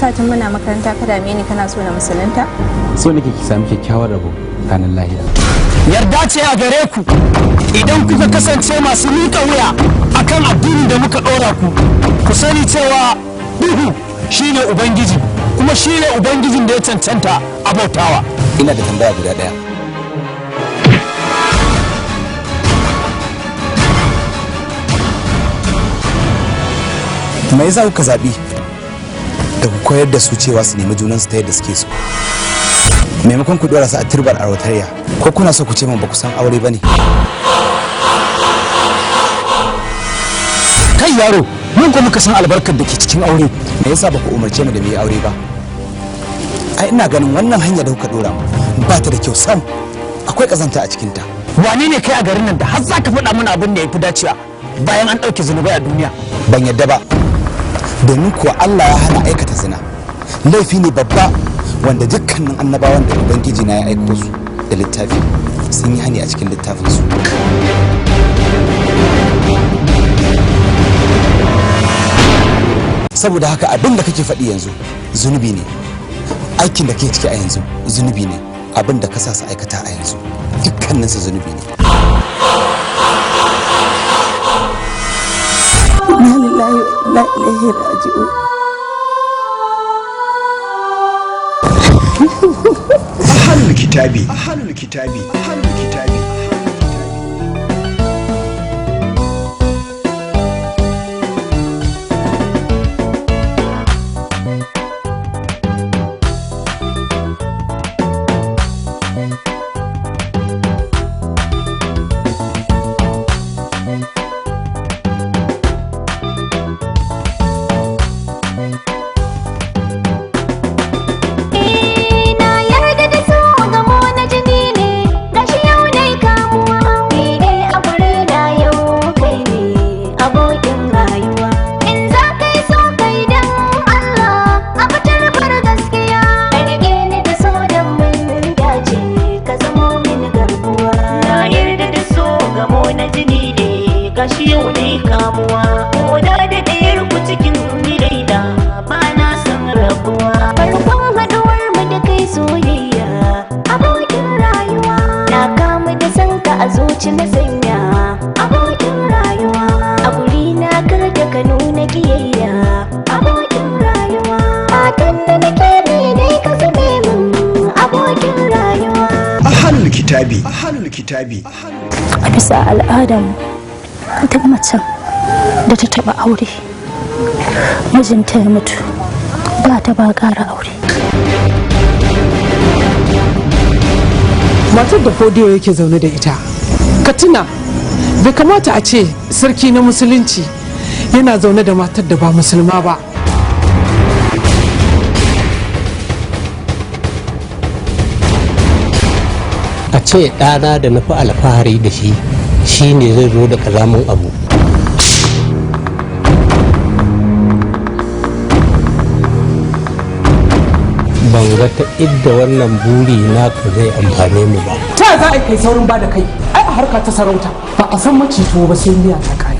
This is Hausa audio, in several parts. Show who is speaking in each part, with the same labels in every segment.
Speaker 1: yasa tun muna makaranta ka dame ni kana so na musulunta?
Speaker 2: So nake ki sami kyakkyawar rabo ranar lahira.
Speaker 3: Yarda ce a gare ku idan kuka kasance masu miƙa wuya akan addinin da muka ɗora ku, ku sani cewa duhu shine ubangiji, kuma shine ubangijin da ya cancanta abautawa.
Speaker 2: Ina da tambaya guda ɗaya. Me yasa kuka zaɓi da ku koyar da su cewa su nemi junansu ta yadda suke so, maimakon ku ɗora su a turbar auratayya? Ko kuna so ku ce min ba ku san aure ba ne?
Speaker 3: Kai yaro, mun ko muka san albarkar da ke cikin aure.
Speaker 2: Me yasa ba ku umarce mu da mu yi aure ba? Ai ina ganin wannan hanya da kuka ɗora mu ba ta da kyau sam, akwai ƙazanta a cikinta.
Speaker 3: Wane ne kai a garin nan da har za ka faɗa mana abin da ya fi dacewa bayan an ɗauke zunubai a duniya?
Speaker 2: Ban yadda ba, domin kuwa Allah ya hana aikata zina. Laifi ne babba wanda dukkanin annabawan da ubangiji na ya aiko su da littafi sun yi hani a cikin littafinsu. Saboda haka abin da kake faɗi yanzu zunubi ne, aikin da kake ciki a yanzu zunubi ne, abin da ka sa su aikata a yanzu dukkaninsu zunubi ne.
Speaker 4: Inna lillahi wa inna ilaihi raji'un.
Speaker 5: Ahlul kitabi, ahlul kitabi, ahlul kitabi.
Speaker 6: Na yarda da so gamo na jini ne, gashi yau dai kamuwa. Ni dai a guri na yau kai ne abokin rayuwa. In za ka yi so kai dan Allah, a fitar bar gaskiya. Ka rike ni da so dan mun dace, ka zamo mini garkuwa.
Speaker 7: Na yarda da so gamo na jini ne, gashi yau ne kamuwa. Ko da da ɗayar ku cikin raina ba na son rabuwa.
Speaker 6: Farkon haduwar mu da kai soyayya, abokin rayuwa. Na kamu da sanka a zuci na sanya, abokin rayuwa. A guri na kar da ka nuna kiyayya, abokin rayuwa. Fatan da nake ne dai ka zame min abokin rayuwa.
Speaker 5: Ahlul kitabi, ahlul kitabi.
Speaker 4: A bisa al'adarmu, duk macen da ta taɓa aure mijinta ya mutu, ba ta ba ƙara aure.
Speaker 8: Matar da Fodiyo yake zaune da ita, ka tuna, bai kamata a ce sarki na musulunci yana zaune da matar da ba musulma ba.
Speaker 9: A ce ɗana da na fi alfahari da shi shi ne zai zo da kazamin abu. Ban ga ta idda wannan buri naka zai amfane mu ba.
Speaker 8: Ta za a kai saurin ba da kai? Ai a harka ta sarauta ba a san macito ba sai miya ta kai.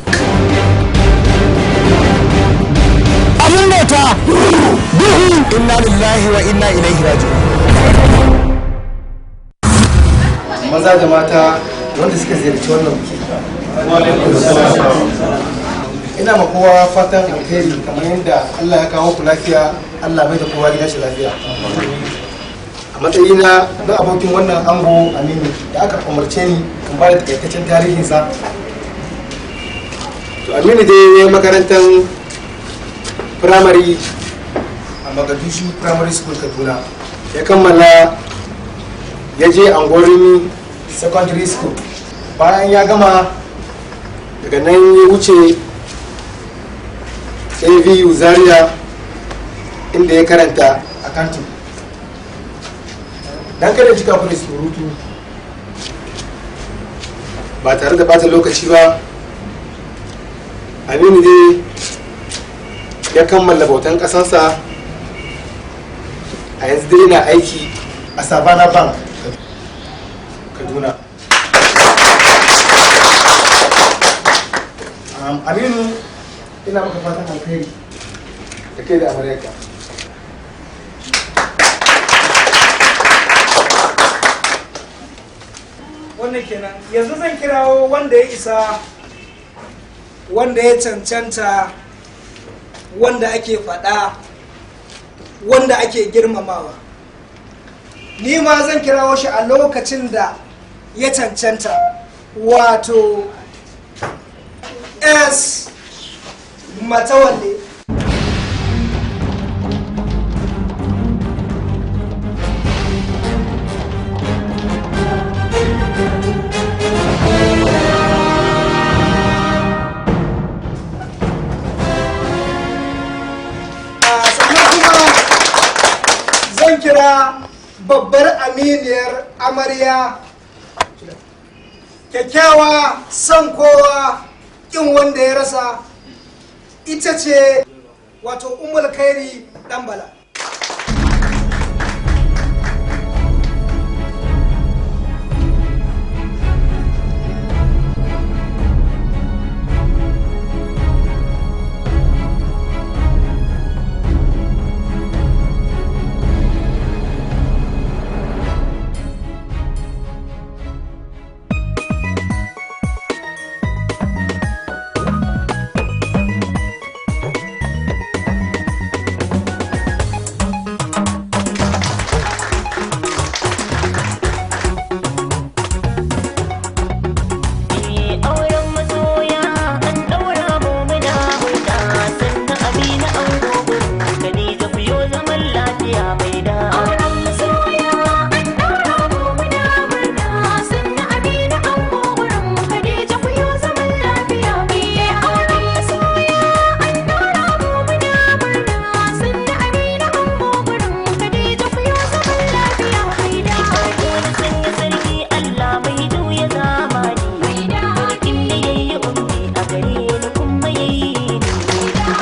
Speaker 3: Abin bauta duhu.
Speaker 2: Inna lillahi wa inna ilaihi raji'un.
Speaker 10: Maza da mata wanda suka ziyarci wannan biki, ina ma kowa fatan alheri. Kamar yadda Allah ya kawo ku lafiya, Allah mai da kowa gidan shi lafiya. A matsayina na abokin wannan ango Aminu da aka umarce ni in ba da takaitaccen tarihinsa, to Aminu dai ya yi makarantar firamare a Magadishu Primary School, Kaduna. Ya kammala, ya je Angorimi Secondary School. Bayan ya gama daga nan, ya wuce ABU Zaria, inda ya karanta accounting. Dan kada cika ku da surutu, ba tare da bata lokaci ba, Aminu dai ya kammala bautan kasansa. A yanzu dai yana aiki a Savannah Bank, Kaduna. Aminu, ina maka fatan alkhairi da kai da amaryarka.
Speaker 11: Wannan kenan. Yanzu zan kirawo wanda ya isa, wanda ya cancanta, wanda ake faɗa, wanda ake girmamawa. Ni ma zan kirawo shi a lokacin da ya cancanta, wato S Matawalle. Sannan kuma zan kira babbar aminiyar amarya, kyakkyawa, son kowa, kin wanda ya rasa, ita ce wato Umul Kairi Ɗanbala.
Speaker 7: Auren masoya an daura mu muna murna, sannan Amina an gobe Khadija ku yo zaman lafiya mai da. Auren masoya an daura mu muna murna, sannan Amina an gobe Khadija ku yo zaman lafiya mai. Auren masoya an daura mu muna murna, sannan Amina an gobe Khadija ku yo zaman lafiya mai da. Sanya sarki Allah mai juya zamani. Sarkin da ya yi ummi a gare ni kuma ya yi ni.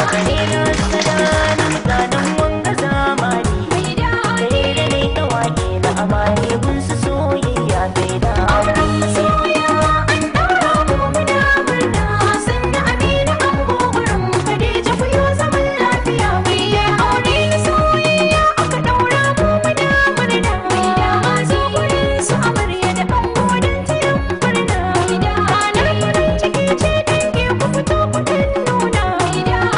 Speaker 7: A gare ni sada na mutanen wanga zamani. Gare da ne ta wake na amare gun su soyayya kai da. Auren masoya an daura mu muna murna, sannan Amina an gogurin Khadija ku yo zaman lafiya mai. Aure na soyayya aka daura mu muna murna. Mazo gurin su amarya da ango don tayin murna. Ranar farin ciki ce dangi ku fito ku dan nuna.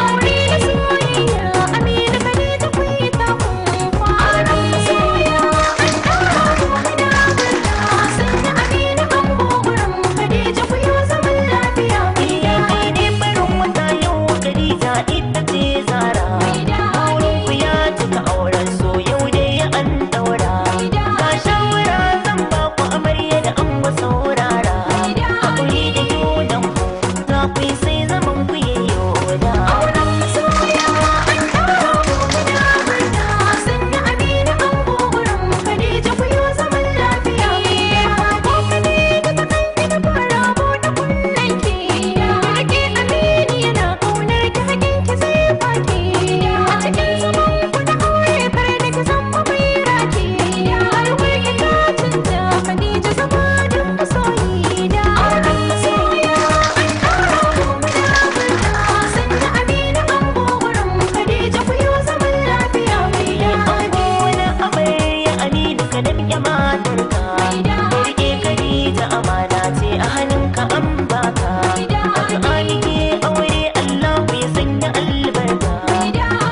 Speaker 7: Aure na soyayya Amina Khadija ku yi takun kwana. Masoya an daura mu muna murna, sannan Amina an gogurin Khadija ku yo zaman lafiya mai. Kai ne farin wata yau Khadija ita ce Zara. Auren ku ya cika auren so yau dai an daura. Ga shawara zan ba ku amarya da ango saurara. Hakuri da junan ku za ku yi sai zaman ku yayyo da. Auren masoya an daura mu muna murna, sannan Amina an gogurin Khadija ku yo zaman lafiya. Ko Khadija ta kanki na fara buɗe kunnenki. Rike Aminu yana ƙaunar ki, hakin ki zai baki. A cikin zaman ku na aure kar da ki zama mai raki. Har ki ta canja Khadija zama duk masoyi da. Auren masoya an daura mu muna murna, sannan Aminu an gogurin Khadija ku yo zaman lafiya mai da. Ango na amarya Aminu ka damƙe matarka. Ka riƙe Khadija amana ce a hannunka an baka. Addu'a muke aure Allahu ya sanya albarka.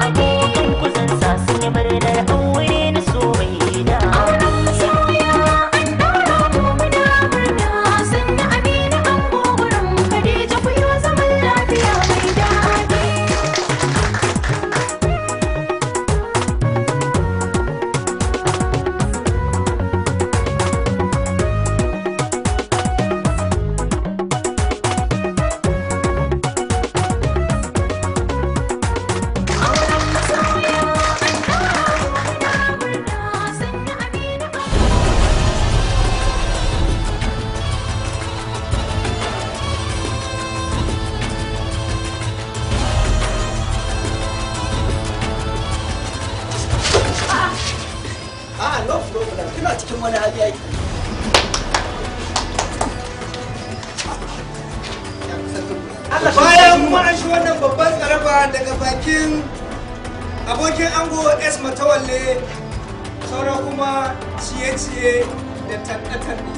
Speaker 7: Abokan ku zan sa sun yi murnar aure na so mai da. Auren masoya an daura mu muna murna, sannan Aminu an gogurin Khadija ku yo zaman lafiya mai daɗi.
Speaker 11: A'a, no problem. Kina cikin wani hali yaki. Bayan kuma an shi wannan babban tsaraba daga bakin abokin ango S Matawalle, saura kuma ciye-ciye da tanɗe-tanɗe.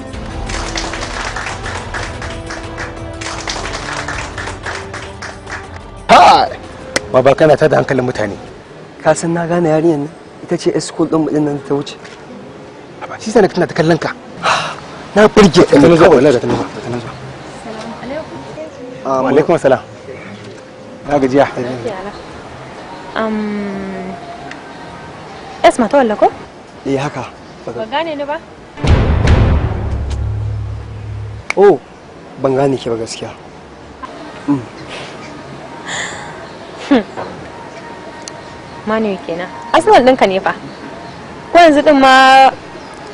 Speaker 10: Ha! Baba kana tada hankalin mutane.
Speaker 12: Ka san na gane yarinyar nan ita ce school din mu din nan ta wuce.
Speaker 10: Ba shi sai na tana ta kallon ka.
Speaker 12: Na burge
Speaker 10: ta ne zuwa wallahi ta ne zuwa ta ne zuwa. Wa alaikum assalam. Na gajiya.
Speaker 13: Esma ta walla ko?
Speaker 12: Eh haka.
Speaker 13: Ba gane ni ba?
Speaker 12: Oh, ban gane ki ba gaskiya.
Speaker 13: Manu kenan. Arsenal ɗinka ne fa. Ko yanzu ɗin ma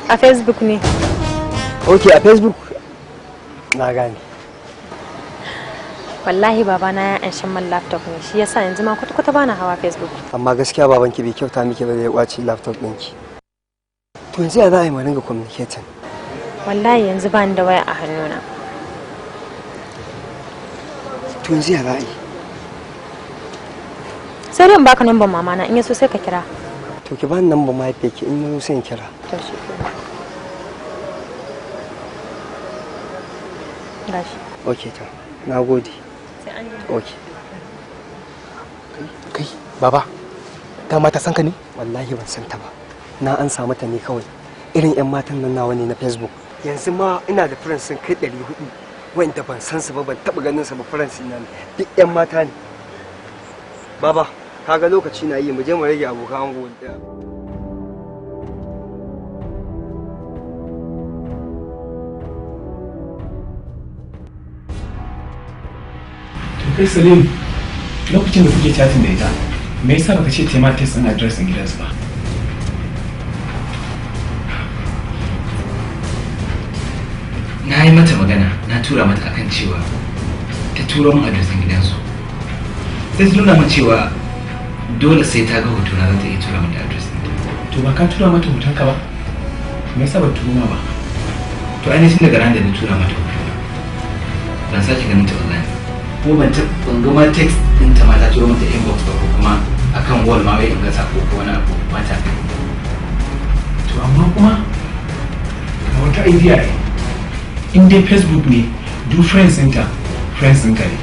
Speaker 13: a Facebook ne.
Speaker 12: Ok, a Facebook na gane.
Speaker 13: Wallahi babana ya anshin man laptop ne, shi yasa yanzu ma kwata-kwata bana hawa Facebook.
Speaker 12: Amma gaskiya babanki bai kyauta miki ba da ya kwace laptop ɗinki. To yanzu ya za a yi mu ringa communicating?
Speaker 13: Wallahi yanzu bani da waya a hannuna.
Speaker 12: To yanzu ya za a yi?
Speaker 13: Sai dai in baka namban mama na in yaso sai ka kira.
Speaker 12: To ki bani namban mahaifiyarki in na zo sai in kira.
Speaker 13: To shi kenan. Gashi.
Speaker 12: Ok to, na gode.
Speaker 13: Sai an jima.
Speaker 12: Ok.
Speaker 10: Kai, baba, ta mata san ka ne?
Speaker 12: Wallahi ban san ta ba. Na an samu ta ne kawai. Irin 'yan matan nan nawa ne na Facebook. Yanzu ma ina da friends sun kai 400 wanda ban san su ba, ban taɓa ganin su ba, friends ina ne. Duk 'yan mata ne. Baba, kaga lokaci na yi mu je mu rage abokan ango.
Speaker 14: To kai Salim, lokacin da kuke chatting da ita, me yasa baka ce tema test ɗin address ɗin gidansu ba?
Speaker 15: Na yi mata magana, na tura mata akan cewa ta turo min address ɗin gidansu. Sai ta nuna min cewa dole sai ta ga hotona za ta iya tura min da address ɗinta.
Speaker 14: To ba ka tura mata hotonka ba? Me yasa ba turo ma ba?
Speaker 15: To ainihin daga ran da na tura mata hotona, ban sake ganin ta online. Ko ban ta ban ga ma text ɗinta ma ta turo mata inbox ba ko kuma akan wall ma wai in ga sako ko wani abu ba ta.
Speaker 14: To amma kuma ga wata idea ai. In dai Facebook ne, duk friends ɗinta, friends ɗinka ne.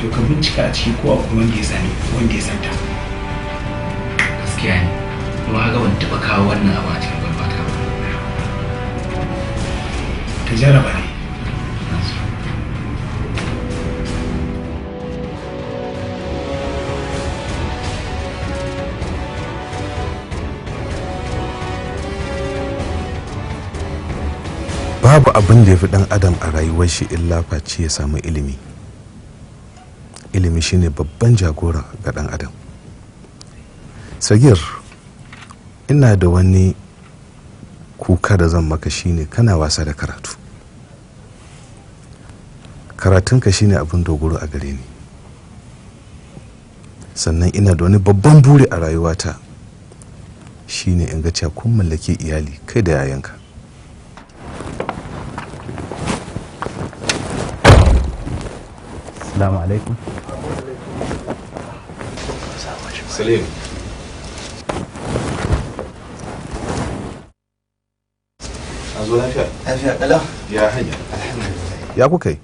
Speaker 14: To ka bincika a ciki ko akwai wanda ya sani, wanda ya santa.
Speaker 15: Gaskiya ne. Kuma haka ban taɓa kawo wannan abu a cikin kwalbata ba.
Speaker 14: Ta jarraba ne.
Speaker 16: Babu abin da ya fi dan adam a rayuwar shi illa face ya samu ilimi. Ilimi shine babban jagora ga dan adam. Sagir, ina da wani kuka da zan maka, shine kana wasa da karatu. Karatunka shine abin dogaro a gare ni. Sannan ina da wani babban buri a rayuwata, shine in ga cewa kun mallaki iyali kai da yayanka.
Speaker 17: Assalamu alaikum.
Speaker 16: Salim. An zo lafiya?
Speaker 2: Lafiya kalau.
Speaker 16: Ya hanya. Ya kuka yi?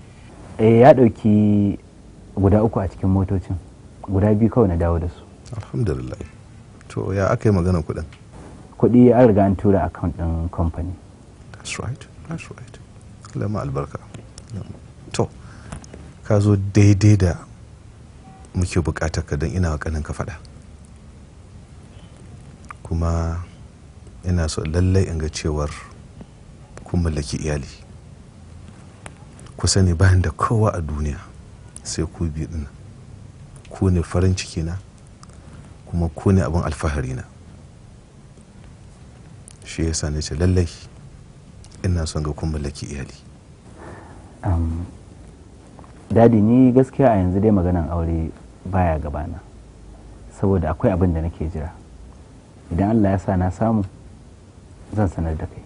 Speaker 17: Eh, ya ɗauki guda 3 a cikin motocin. Guda 2 kawai na dawo da su.
Speaker 16: Alhamdulillah. To ya aka yi magana kuɗin?
Speaker 17: Kuɗi an riga an tura account ɗin company.
Speaker 16: That's right. That's right. Allah ma albarka. To, ka zo daidai da muke bukatar ka don ina kanin ka faɗa. Kuma ina so lallai in ga cewar kun mallaki iyali. Ku sani bayan da kowa a duniya sai ku biyu ɗin. Ku ne farin ciki na kuma ku ne abin alfahari na. Shi yasa na ce lallai ina son ga kun mallaki iyali.
Speaker 17: Dadi, ni gaskiya a yanzu dai maganan aure baya gabana, saboda akwai abin da nake jira. Idan Allah ya sa na samu, zan sanar da kai.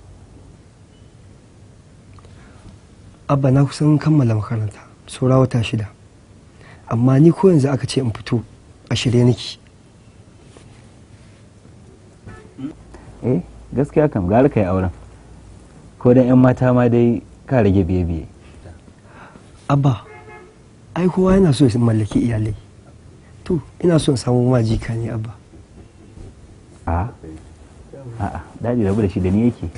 Speaker 12: Abba, na kusan kammala makaranta, saura wata 6. Amma ni ko yanzu aka ce in fito, a shirye nake.
Speaker 17: Eh, gaskiya kam gara kai auren. Ko dan 'yan mata ma dai ka rage biye-biye.
Speaker 12: Abba, ai kowa yana so ya mallaki iyalai. To ina son samu ma jika ne abba.
Speaker 17: A a'a Dadi, rabu da shi, da ni yake.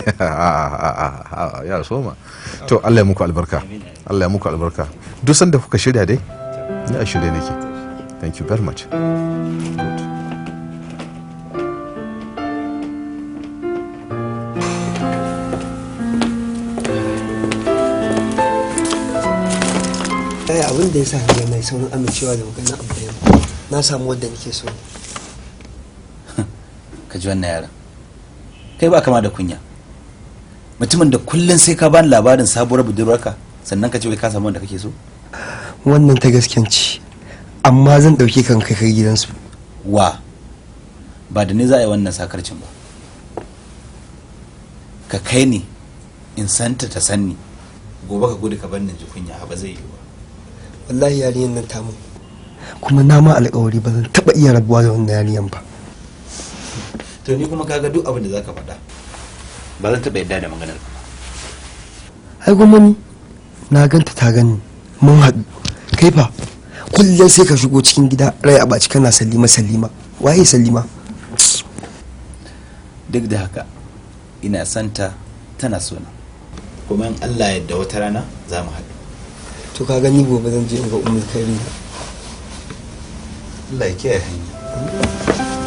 Speaker 16: Ya soma. To Allah ya muku albarka, Allah ya muku albarka. Duk sanda kuka shirya dai, ni a shirye nake. Thank you very much. Good.
Speaker 12: Yaya, abin da ya sa ni mai saurin amincewa da magana abu yau, na samu wadda nake so.
Speaker 15: Ka ji wannan yaran, kai ba kama da kunya, mutumin da kullum sai ka bani labarin sabuwar budurwarka, sannan ka ce wai ka samu wanda kake so.
Speaker 12: Wannan ta gaskanci, amma zan ɗauke kan kai kai gidansu.
Speaker 15: Wa ba da ni za a yi wannan sakarcin ba. Ka kai ni in santa ta sanni, gobe ka gudu ka bar ni ji kunya, ba zai yi ba.
Speaker 12: Wallahi yarinyar nan ta mun, kuma na ma alƙawari ba zan taɓa iya rabuwa da wannan yarinyar ba.
Speaker 15: To ni kuma kaga duk abin da zaka faɗa, ba zan taɓa yadda da maganar ka ba.
Speaker 12: Ai gwamnati na ganta ta gani, mun haɗu. Kai fa kullum sai ka shigo cikin gida rai a ɓaci kana Salima, Salima. Waye Salima?
Speaker 15: Duk da haka ina santa, tana sona, kuma in Allah yadda wata rana za mu haɗu.
Speaker 12: To ka gani, gobe zan je in ga Ummul Kairi.
Speaker 15: Allah ya kiyaye hanya.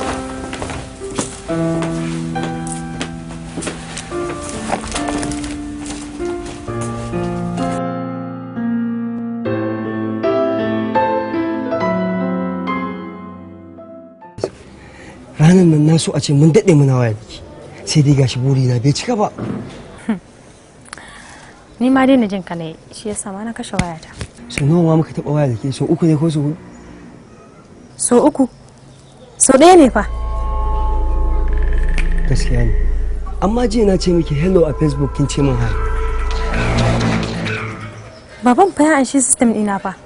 Speaker 12: Ranar nan na so a ce mun daɗe muna waya da ke, sai dai gashi burina bai cika ba.
Speaker 13: Ni ma daina jin ka ne shi yasa ma na kashe wayata.
Speaker 12: So nawa ma muka taɓa waya da ke? So uku ne ko so huɗu?
Speaker 13: So uku? So ɗaya ne fa.
Speaker 12: Gaskiya ne, amma jiya na ce miki hello a Facebook, kin ce min hi.
Speaker 13: Baban fa ya anshi system ɗina fa.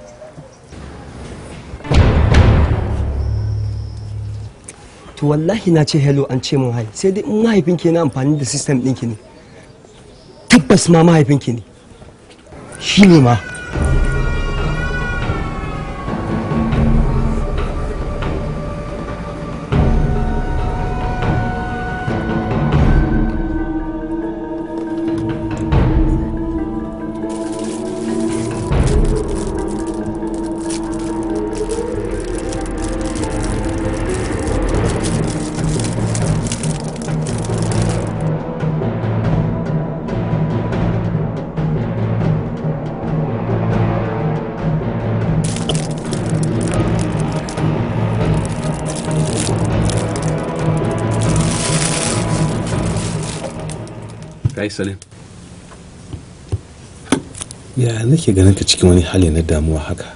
Speaker 12: To wallahi na ce hello, an ce min hi. Sai dai in mahaifinki yana amfani da system ɗinki ne. Tabbas ma mahaifinki ne, shi ne ma.
Speaker 16: Kai Salim, ya nake ganin ka cikin wani hali na damuwa haka,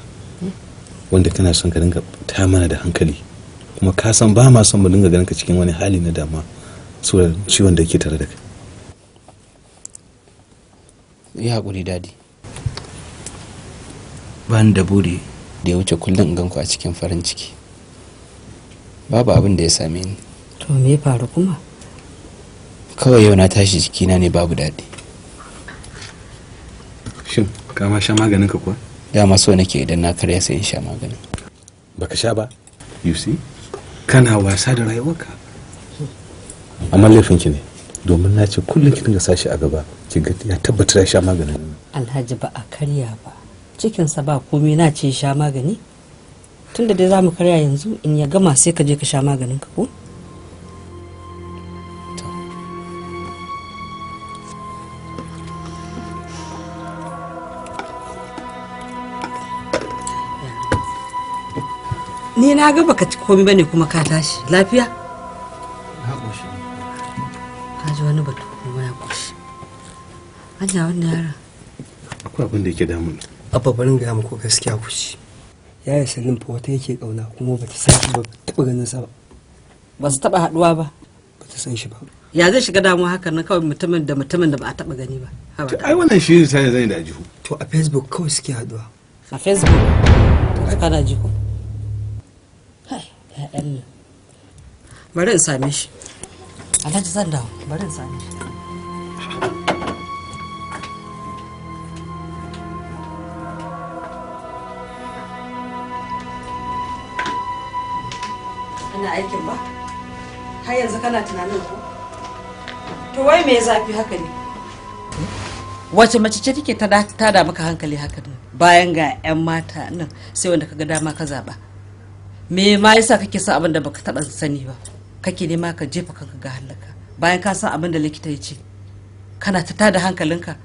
Speaker 16: wanda kana son ka dinga ta mana da hankali, kuma ka san ba ma son mu dinga ganin ka cikin wani hali na damuwa saboda ciwon da yake tare da kai.
Speaker 15: Yi haƙuri Dadi, ba ni da buri da ya wuce kullum in ganku a cikin farin ciki. Babu abin da ya same ni.
Speaker 18: To me ya faru kuma?
Speaker 15: Kawai yau na tashi jikina ne babu daɗi.
Speaker 16: Shin ka ma sha maganin ka kuwa?
Speaker 15: Dama so nake idan na karya sai in sha maganin.
Speaker 16: Baka sha ba? You see, kana wasa da rayuwarka. Amma laifinki ne, domin na ce kullum ki dinga sashi a gaba, ki ga ya tabbatar ya sha maganin.
Speaker 18: Alhaji, ba a karya ba, cikinsa ba komai, na ce sha magani. Tunda dai za mu karya yanzu, in ya gama sai ka je ka sha maganin ka ko? Ni na ga baka ci komai bane kuma ka tashi lafiya.
Speaker 15: Na ƙoshi.
Speaker 18: Ka ji wani batu kuma ya ƙoshi. Anya wannan yaron?
Speaker 16: Akwai abin da yake damun.
Speaker 12: Abba, barin gaya muku gaskiya ku ci. Yaya Salim fa wata yake kauna, kuma bata san shi ba, taɓa ganin sa ba.
Speaker 18: Ba su taɓa haɗuwa ba?
Speaker 12: Bata san shi ba.
Speaker 18: Ya zai shiga damuwa hakan nan kawai, mutumin da ba a taɓa gani ba? Haba.
Speaker 16: Ai wannan shi ne sai zan yi da ajihu.
Speaker 12: To a Facebook kawai suke haɗuwa.
Speaker 18: A Facebook? To kana ji ko? Hai, ƴaƴan nan. Bari in same shi. Alhaji, zan dawo, bari in same shi. Ina aikin ba? Har yanzu kana tunanin ko? To wai me ya zafi haka ne? Wace mace ce take tada maka hankali haka ne? Bayan ga 'yan mata nan sai wanda kaga dama ka zaba. Me ma yasa kake son abin da baka taba sani ba? Kake nema ka jefa kanka ga halaka. Bayan ka san abin da likita ya ce. Kana ta tada hankalinka.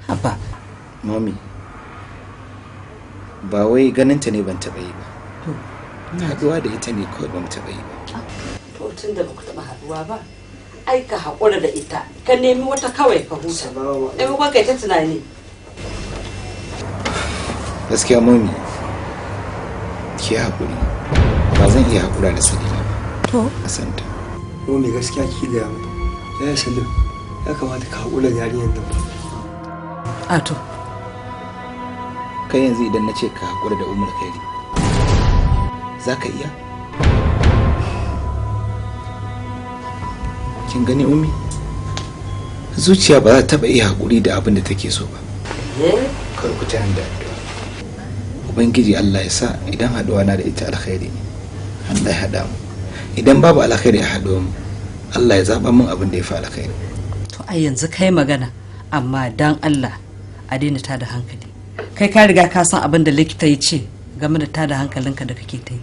Speaker 18: Haba.
Speaker 2: Mami, ba wai ganinta ne ban taɓa yi ba. Haɗuwa da ita ne kawai ban taɓa yi ba.
Speaker 18: To tun da baku taɓa haɗuwa ba, ai ka haƙura da ita, ka nemi wata kawai ka huta. Maimakon kai ta tunani.
Speaker 2: Gaskiya mami, ki haƙuri. Ba zan iya haƙura da Salima ba.
Speaker 18: To?
Speaker 2: A santa.
Speaker 12: Mami, gaskiya ki gaya mata. Ya Salim, ya kamata ka haƙura da yarinyar nan.
Speaker 18: A to.
Speaker 2: Kai yanzu idan na ce ka haƙura da Umar Kairi, za ka iya? Kin gani Ummi? Zuciya ba za ta taɓa iya haƙuri da abin da take so ba. Kar ku tayar da addu'a. Ubangiji Allah ya sa idan haɗuwa na da ita alkhairi ne. Allah ya haɗa mu. Idan babu alkhairi a haɗuwa mu, Allah ya zaɓa min abin da ya fi alkhairi.
Speaker 18: To ai yanzu kai magana, amma dan Allah a daina tada hankali. Kai ka riga ka san abin da likita ya ce game da tada hankalinka da kake ta yi.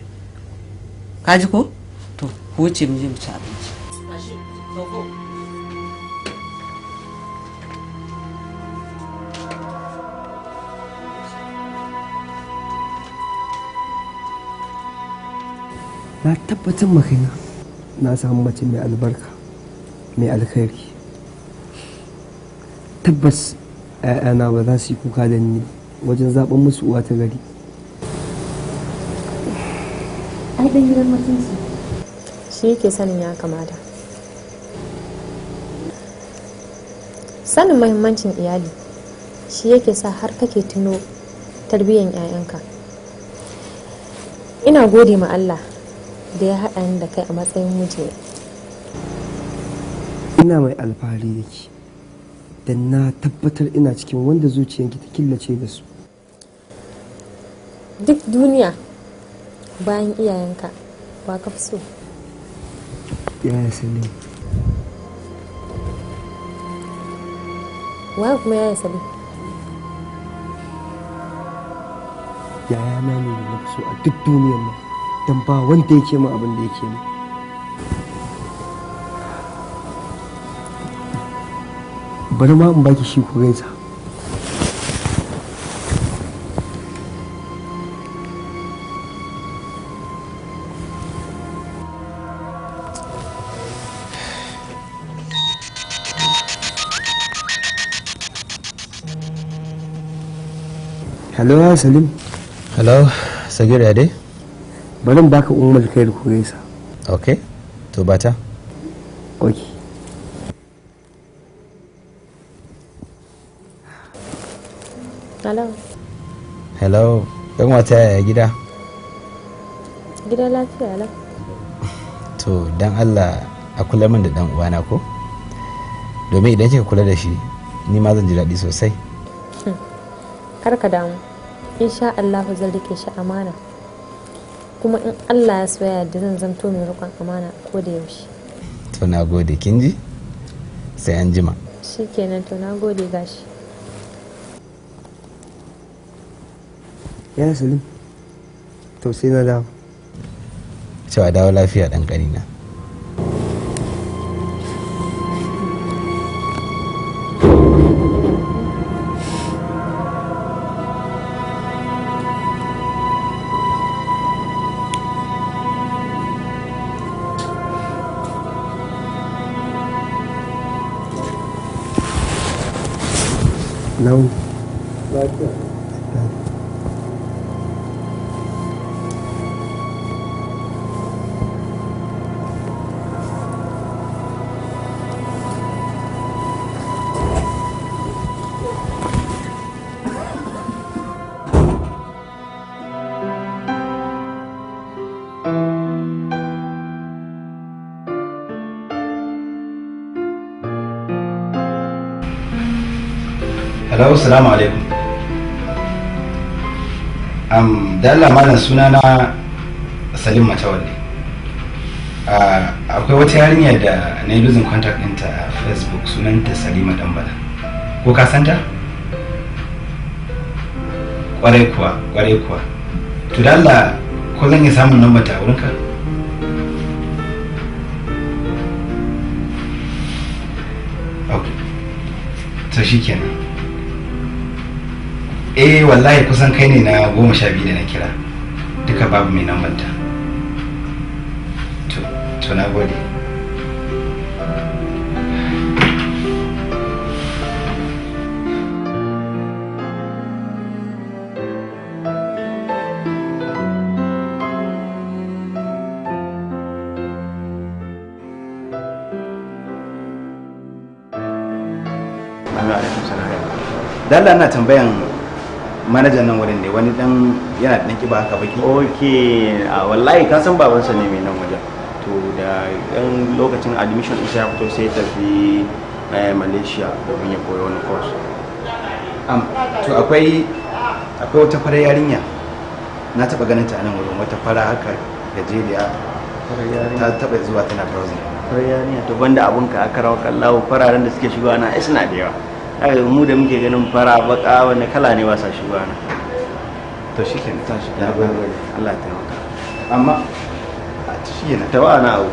Speaker 18: Ka ji ko? To, ku wuce mu je mu ci abinci.
Speaker 12: Na tabbatar ma kaina na samu mace mai albarka, mai alkhairi. Tabbas 'ya'yana ba za su yi kuka da ni wajen zaɓen musu uwa ta gari.
Speaker 13: Ai dan gidan mutunci shi yake sanin ya kamata. Sanin mahimmancin iyali shi yake sa har kake tuno tarbiyyar 'ya'yanka. Ina gode ma Allah da ya haɗa ni da kai a matsayin mijina.
Speaker 12: Ina mai alfahari da ke, don na tabbatar ina cikin wanda zuciyanki ta killace da su.
Speaker 13: Duk duniya bayan iyayenka wa ka fi so?
Speaker 12: Yaya Salim.
Speaker 13: Waye kuma yaya Salim?
Speaker 12: Yayana ne da na fi so a duk duniyar nan, don ba wanda yake min abin da yake min. Bari ma in baki shi ku gaisa. Hello ya Salim.
Speaker 17: Hello, Sagir, ya dai?
Speaker 12: Bari in baka Ummul Khair ku gaisa.
Speaker 17: Okay, to bata.
Speaker 12: Okay.
Speaker 13: Hello.
Speaker 17: Hello, ɗan wata yaya gida?
Speaker 13: Gida lafiya lau.
Speaker 17: To, dan Allah a kula min da ɗan uwana ko? Domin idan kika kula da shi, ni ma zan ji daɗi sosai.
Speaker 13: Kar ka damu. Insha Allah zan rike shi amana. Kuma in Allah ya so ya yarda zan zamto mai riƙon amana ko da yaushe.
Speaker 17: To na gode, kin ji? Sai an jima.
Speaker 13: Shikenan, to na gode gashi.
Speaker 12: Ya Salim. To sai na dawo.
Speaker 17: Cewa dawo lafiya ɗan ƙanina.
Speaker 12: Launi. Lafiya.
Speaker 2: Hello, salamu alaikum. Da Allah malam suna na Salim Matawalle. Akwai wata yarinya da na yi losing contact ɗinta a Facebook, sunanta Salima Dambala. Ko ka santa? Kwarai kuwa, kwarai kuwa. To da Allah, ko zan iya samun lambar ta a wurinka? Ok, to shikenan. Eh, wallahi kusan kai ne na 12 da na kira, duka babu mai lambar ta. To, na gode. Dalla, ina tambayan manajan nan wurin ne, wani dan yana da dan kiba haka, baki.
Speaker 19: Ok, a wallahi ka san babansa ne mai nan wajen. To, da yan lokacin admission ɗinsa ya fito, sai ya tafi Malaysia domin ya koyi wani course.
Speaker 2: To, akwai wata farar yarinya na taba ganin ta a nan wurin, wata fara haka gajeriya, ta taba zuwa tana browsing.
Speaker 19: Farar yarinya? To, banda abun ka aka rawa kallawo, fararen da suke shigowa na ai suna da yawa. Haka mu da muke ganin fara, baka, wani kala ne ba sa shigowa na.
Speaker 2: To shikenan.
Speaker 19: Tashi, na gode, Allah ya taimaka.
Speaker 2: Amma a shikenan.
Speaker 19: Tawa na abu.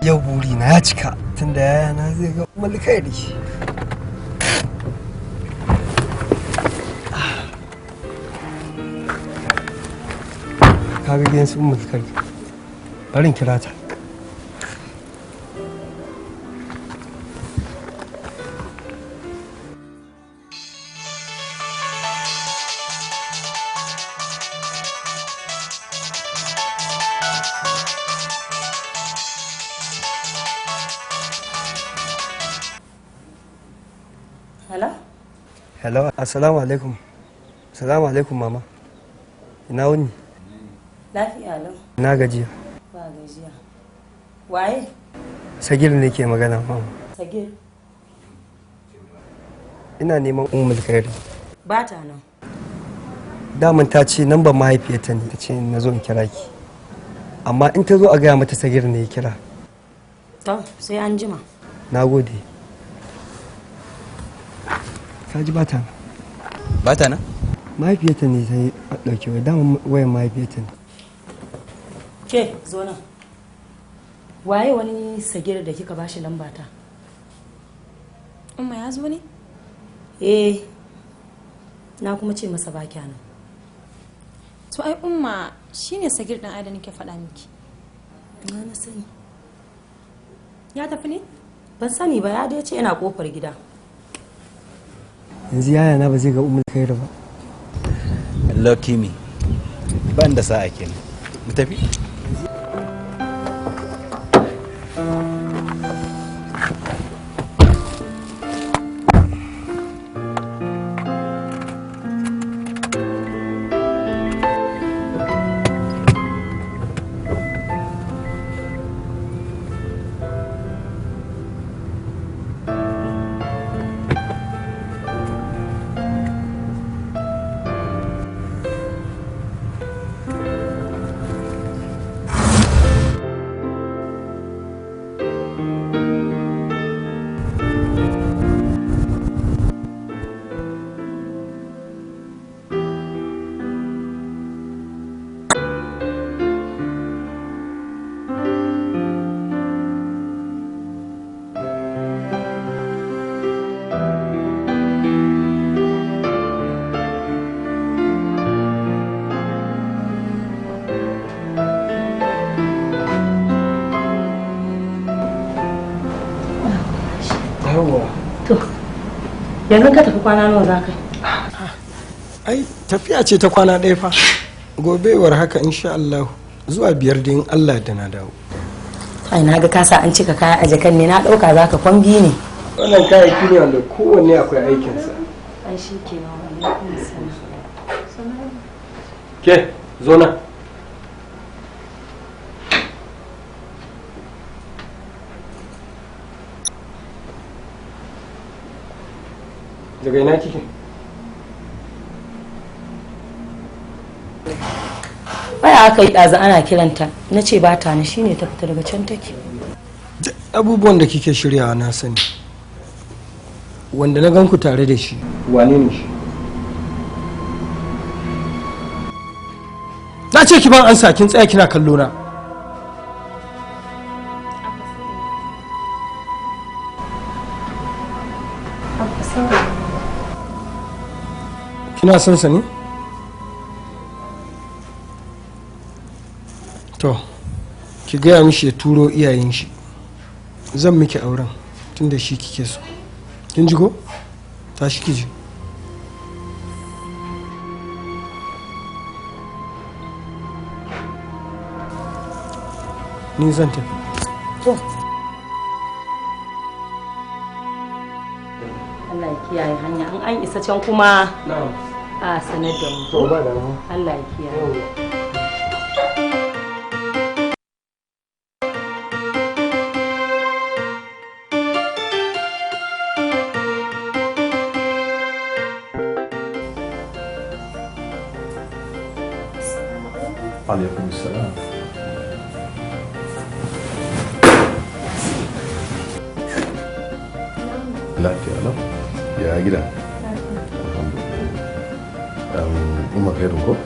Speaker 12: Yau burina ya cika, tunda yayana zai ga mulkairi. Kaga gidan su mulkairi, barin kira ta.
Speaker 18: Hello?
Speaker 12: Hello, assalamu alaikum. Assalamu alaikum, mama. Ina wuni?
Speaker 18: Lafiya lau.
Speaker 12: Ina gajiya?
Speaker 18: Ba gajiya. Waye?
Speaker 12: Sagir ne ke magana, mama.
Speaker 18: Sagir.
Speaker 12: Ina neman Ummul Khairi.
Speaker 18: Ba ta nan.
Speaker 12: Daman ta ce nan ban mahaifiyarta ne, ta ce na zo in kira ki. Amma in ta zo a gaya mata Sagir ne ya kira.
Speaker 18: To, sai an jima.
Speaker 12: Na gode. Ka ji, ba ta nan.
Speaker 2: Ba ta nan?
Speaker 12: Mahaifiyarta ne ta yi ɗauki waya, daman wayan mahaifiyarta ne.
Speaker 18: Ke, zo nan. Waye wani Sagir da kika bashi lamba ta?
Speaker 13: Umma, ya zo ne?
Speaker 18: Eh. Na kuma ce masa ba nan.
Speaker 13: To ai Umma, shine Sagir dan ai da nake faɗa miki.
Speaker 18: Na sani.
Speaker 13: Ya tafi ne?
Speaker 18: Ban sani ba, ya dai ce yana kofar gida.
Speaker 12: Yanzu yayana ba zai ga Ummul Khairi ba.
Speaker 2: Lucky me. Ban da sa'a kenan. Mu tafi.
Speaker 12: Yawwa.
Speaker 18: To, yanzu ka tafi, kwana nawa za ka yi?
Speaker 5: Ai tafiya ce ta kwana ɗaya fa. Gobe war haka insha Allah, zuwa 5 da in Allah da na dawo.
Speaker 18: To
Speaker 20: Ai na ga kasa an cika kaya a jakan ne, na ɗauka za ka kwambi ne.
Speaker 12: Wannan kayayyaki ne wanda kowanne akwai aikinsa.
Speaker 20: Ai shi ke nan.
Speaker 12: Ke, zo nan. Daga ina kike?
Speaker 20: Waya aka yi ɗazu ana kiranta, na ce ba ta ni, shine ta fita daga can take.
Speaker 12: Abubuwan da kike shiryawa na sani. Wanda na gan ku tare da shi, wane ne shi? Na ce ki ban ansa, kin tsaya kina kallo na. Kina son sa ne? To, ki gaya mishi ya turo iyayen shi. Zan miki auren tunda shi kike so. Kin ji ko? Tashi ki ji. Ni zan tafi.
Speaker 20: To. Allah ya kiyaye hanya, in an isa can kuma a sanar da mu.
Speaker 12: To ba damuwa.
Speaker 20: Allah ya kiyaye.
Speaker 16: Alaikum salam. Lafiya lau. Ya gida? Alhamdulillah. Umma khairu ko?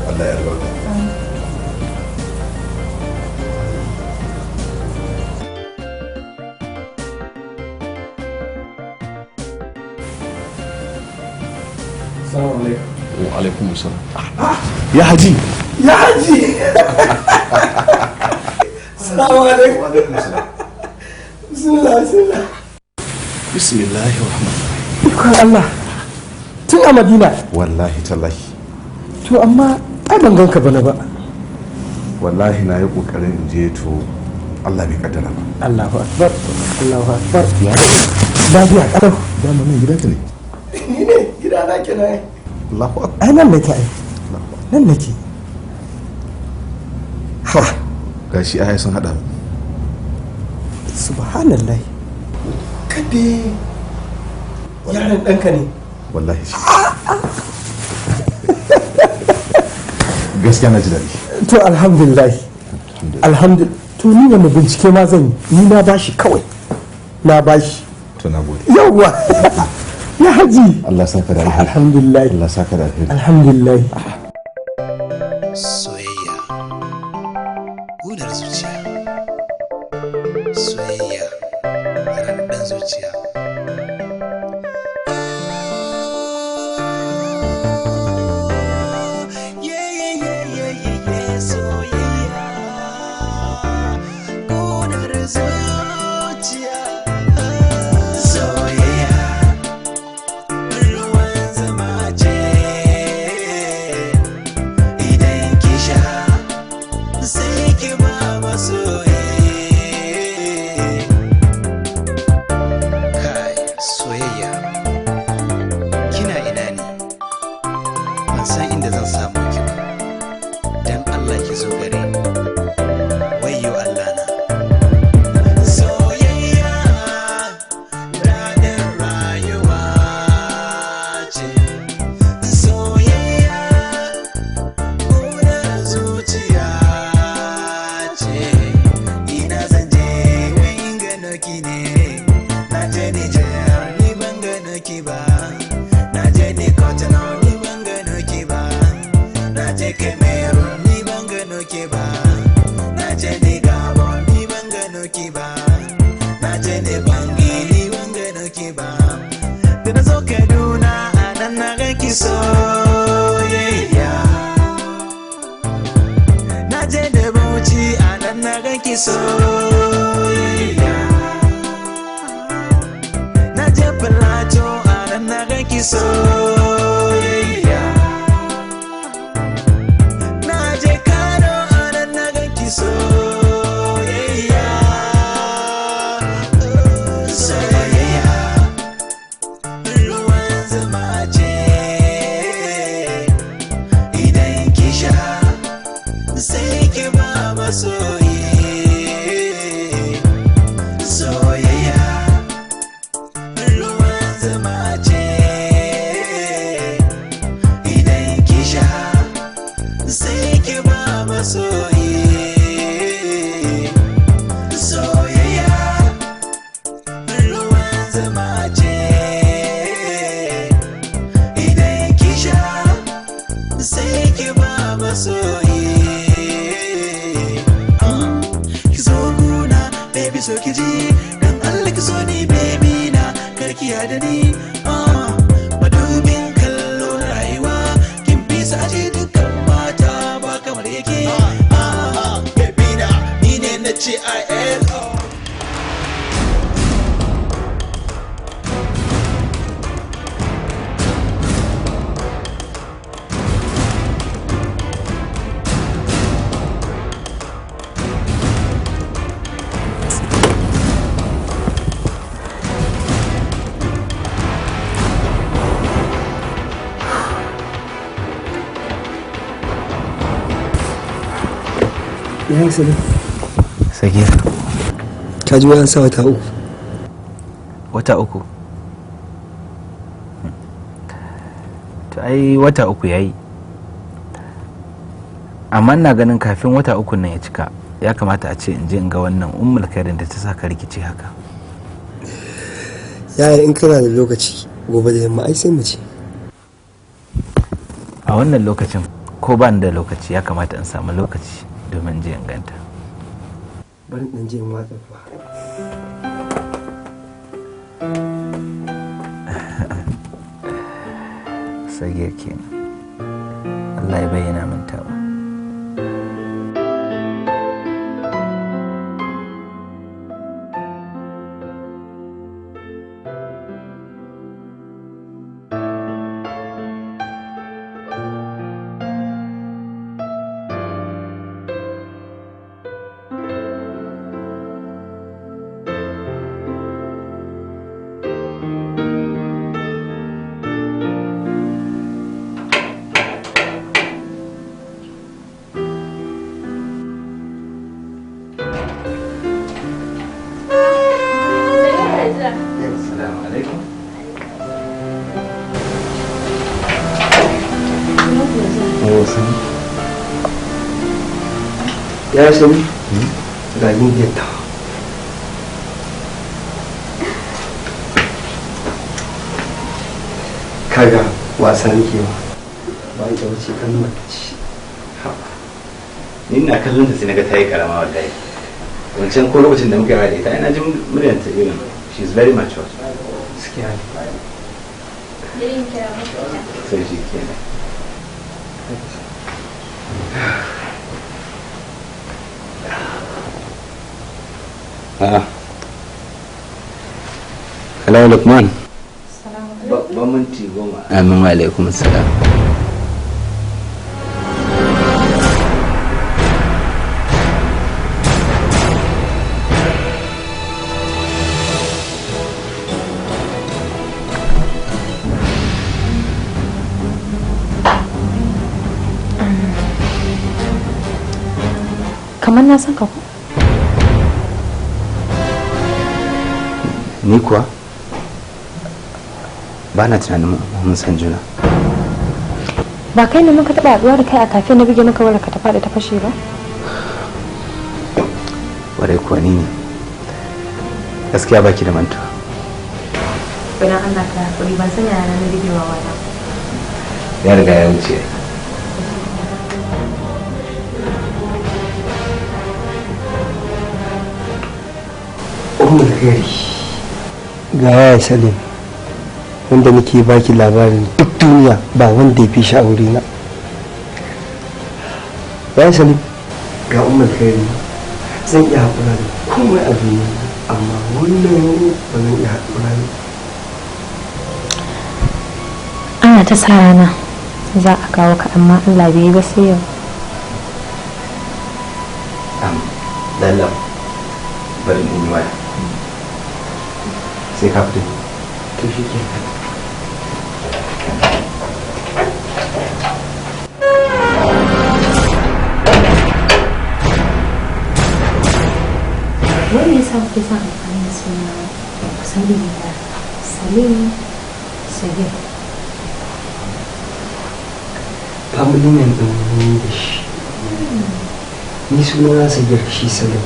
Speaker 16: Allah ya albarka.
Speaker 12: Assalamu alaikum.
Speaker 16: Wa alaikum salam. Ya haji.
Speaker 11: Ya haji. Assalamu alaikum.
Speaker 16: Wa alaikum salam.
Speaker 11: Bismillah, bismillah.
Speaker 16: Bismillahir rahmanir rahim.
Speaker 12: Ikon Allah. Tun a Madina.
Speaker 16: Wallahi tallahi.
Speaker 12: To amma ai ban ganka bana ba.
Speaker 16: Wallahi na yi kokarin in je, to Allah bai kaddara ba.
Speaker 12: Allahu akbar. Allahu akbar.
Speaker 16: Ya
Speaker 12: lafiya kalau.
Speaker 16: Dama nan gidanka ne.
Speaker 11: Ni ne gidana kenan.
Speaker 16: Allahu akbar.
Speaker 12: Ai nan nake ai. Nan nake.
Speaker 16: Ha. Gashi ai sun hada mu.
Speaker 12: Subhanallah.
Speaker 11: Kade.
Speaker 12: Yaron ɗanka ne.
Speaker 16: Wallahi shi. Gaskiya na ji daɗi.
Speaker 12: To alhamdulillah. Alhamdulillah. To ni wani bincike ma zan yi, ni na bashi kawai. Na bashi.
Speaker 16: To na gode.
Speaker 12: Yawwa. Ya haji.
Speaker 16: Allah saka da alheri.
Speaker 12: Alhamdulillah.
Speaker 16: Allah saka da alheri.
Speaker 12: Alhamdulillah.
Speaker 2: Soyayya ƙunar zuciya, soyayya raɗaɗɗen zuciya. Soyayya ƙunar zuciya, soyayya ruwan zama ce, idan ki sha sai ki ba masoyi. Kai soyayya, kina ina ne? Ban san inda zan samu ki ba. Dan Allah ki zo gare ni. Wayyo Allah na. Soyayya daɗin rayuwa ce. Soyayya ƙunar zuciya ce. Ina zan je wai in gano ki ne. Na je Nijar ni ban gano ki ba. Na je ni Cotonou ni ban gano ki ba. Na je Cameroon ni ban gano ki ba. Na je ni Gabon ni ban gano ki ba. Na je ni Bangui ni ban gano ki ba. Da na zo Kaduna a nan na ga ki soyayya. Na je da Bauchi a nan na ga ki soyayya. Na je Plateau a nan na ga ki soyayya. Na je Kano a nan na ga ki soyayya.
Speaker 21: ki ji. Dan Allah ki so ni baby na, karkiya da ni. Madubin kallo na rayuwa, kin fi su aje dukkan mata ba kamar yake. Baby na, ni ne na ce I L O.
Speaker 12: Ya yi salim.
Speaker 17: Sagir.
Speaker 12: Ka ji wani sa wata 3.
Speaker 17: Wata 3? To ai wata 3 yayi. Amma ina ganin kafin wata 3 nan ya cika, ya kamata a ce in je in ga wannan ummul khairin da ta saka rikici haka.
Speaker 12: Yaya in kana da lokaci gobe da yamma ai sai mu ce.
Speaker 17: A wannan lokacin ko ban da lokaci ya kamata in samu lokaci domin je in ganta.
Speaker 12: Bari in je in watsa ruwa.
Speaker 17: Sagir kenan. Allah ya bayyana min tawa.
Speaker 12: Ya sani ga gingiyar ta. Kaga wasa nake ba. Ba ita wuce kan mace.
Speaker 15: Ni ina kallon ta sai naga ta yi karama wallahi. Wancan ko lokacin da muka yi da ita ina jin muryar ta irin she is very mature.
Speaker 12: Gaskiya ne.
Speaker 15: Sai shi kenan. A'a. Hello Lukman. Ba minti 10. Amin wa alaikum salam.
Speaker 13: Kamar na san ka ko?
Speaker 15: Ni kuwa ba na tunanin mun san juna.
Speaker 13: Ba kai ne muka taɓa haɗuwa da kai a kafe na bige maka wala ka ta faɗi ta fashe ba?
Speaker 15: Warai kuwa ni ne. Gaskiya baki da mantuwa.
Speaker 13: Idan Allah ka hakuri ban san yaya na bigewa wala.
Speaker 15: Ya riga ya wuce.
Speaker 12: Ummul Khairi. Ga yaya Salim wanda nake baki labarin duk duniya ba wanda ya fi shi a wurina. Yaya Salim ga Ummul Khairi, zan iya haƙura da komai a duniya amma wannan ba zan iya haƙura da.
Speaker 13: Ana ta sa rana za a kawo ka amma Allah bai yi ba sai yau.
Speaker 15: Lalla bari in yi waya. Sai ka fito.
Speaker 12: To shi ke.
Speaker 13: Wai me yasa kuke son amfani da suna kusan iri ɗaya? Salim, Sagir.
Speaker 12: Family name ɗin ni da shi. Ni suna na Sagir, shi Salim.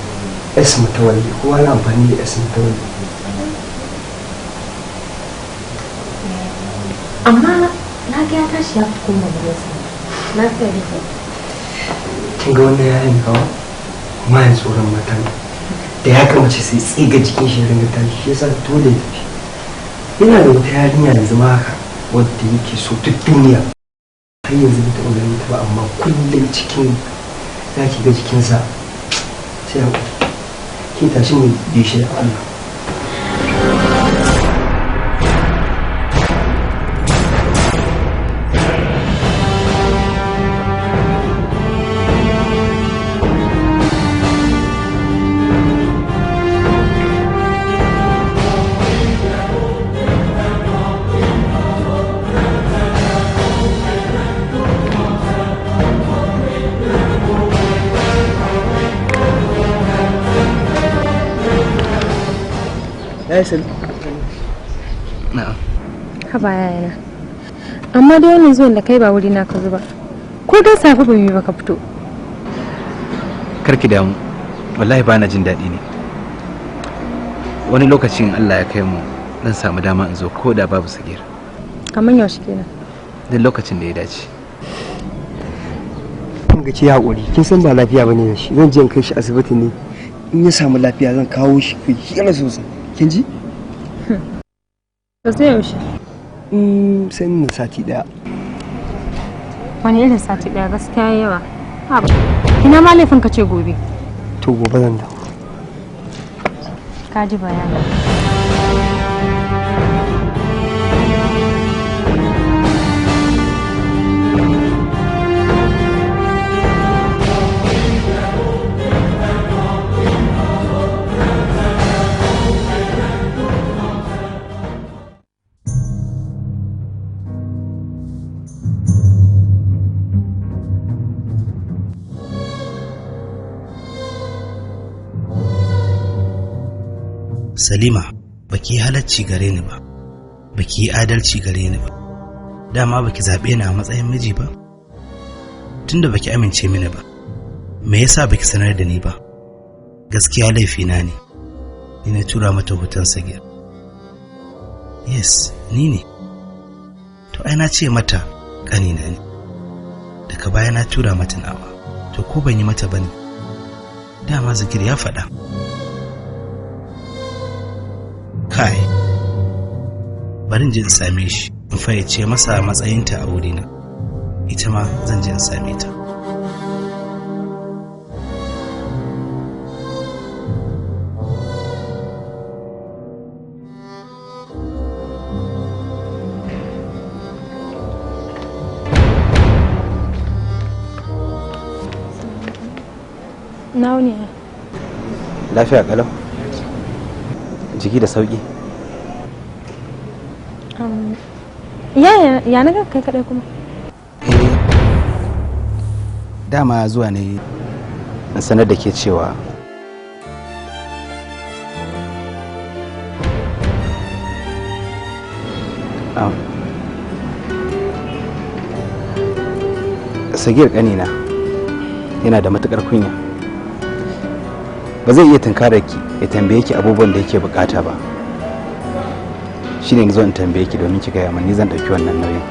Speaker 12: S Mutawalli, kowa na amfani da S Mutawalli.
Speaker 13: Amma na ga ya tashi ya fita kuma gidansa. Lafiya da
Speaker 12: Kin ga wannan yayin kawo? Ma ya tsoron mata ne. Da ya kamace sai tsiga jikin shi ringa tashi, shi yasa dole ya tafi. Yana da wata yarinya yanzu ma haka wadda yake so duk duniya, har yanzu bai taɓa ganin ta ba, amma kullum cikin za ki ga jikinsa sai ya ke tashi mu bi shi da Allah.
Speaker 15: Na'am.
Speaker 13: Haba yayana. Amma dai wannan zuwan da kai ba wuri na ka zo ba. Ko dai safe ba mu yi ba ka fito.
Speaker 15: Karki damu, wallahi bana jin daɗi ne. Wani lokacin Allah ya kai mu zan samu dama in zo ko da babu Sagir.
Speaker 13: Kamar yaushe kenan?
Speaker 15: Duk lokacin da ya dace.
Speaker 12: Kin ga ki haƙuri, kin san ba lafiya bane da shi. Zan je in kai shi asibiti ne. In ya samu lafiya zan kawo shi ku hira sosai. Kin ji?
Speaker 13: To sai yaushe?
Speaker 12: Sai nan sati daya.
Speaker 13: Wani irin sati daya, gaskiya yawa. Haba. Ina ma laifin ka ce gobe.
Speaker 12: To gobe zan dawo.
Speaker 13: Ka ji bayani.
Speaker 1: Salima, baki halacci gare ni ba, baki yi adalci gare ni ba, dama baki zaɓe ni a matsayin miji ba, tunda baki amince mini ba, me yasa baki sanar da ni ba? Gaskiya laifina ne, ni na tura mata hoton Sagir. Yes, ni ne. To ai na ce mata ƙanina ne, daga baya na tura mata nawa, to ko ban yi mata bane, dama Zakir ya faɗa. Kai, bari in je in same shi in fayyace masa matsayinta a wurina. Ita ma zan je in same ta.
Speaker 13: Na wuni?
Speaker 15: Lafiya kalau, jiki da sauki.
Speaker 13: Ya ya na ga kai kadai kuma?
Speaker 15: Dama zuwa ne in sanar da ke cewa Sagir ƙanina yana da matuƙar kunya, ba zai iya tunkarar ki ya tambaye ki abubuwan da yake bukata ba. Shine zo in tambaye ki domin ki gaya min, ni zan ɗauki wannan nauyin.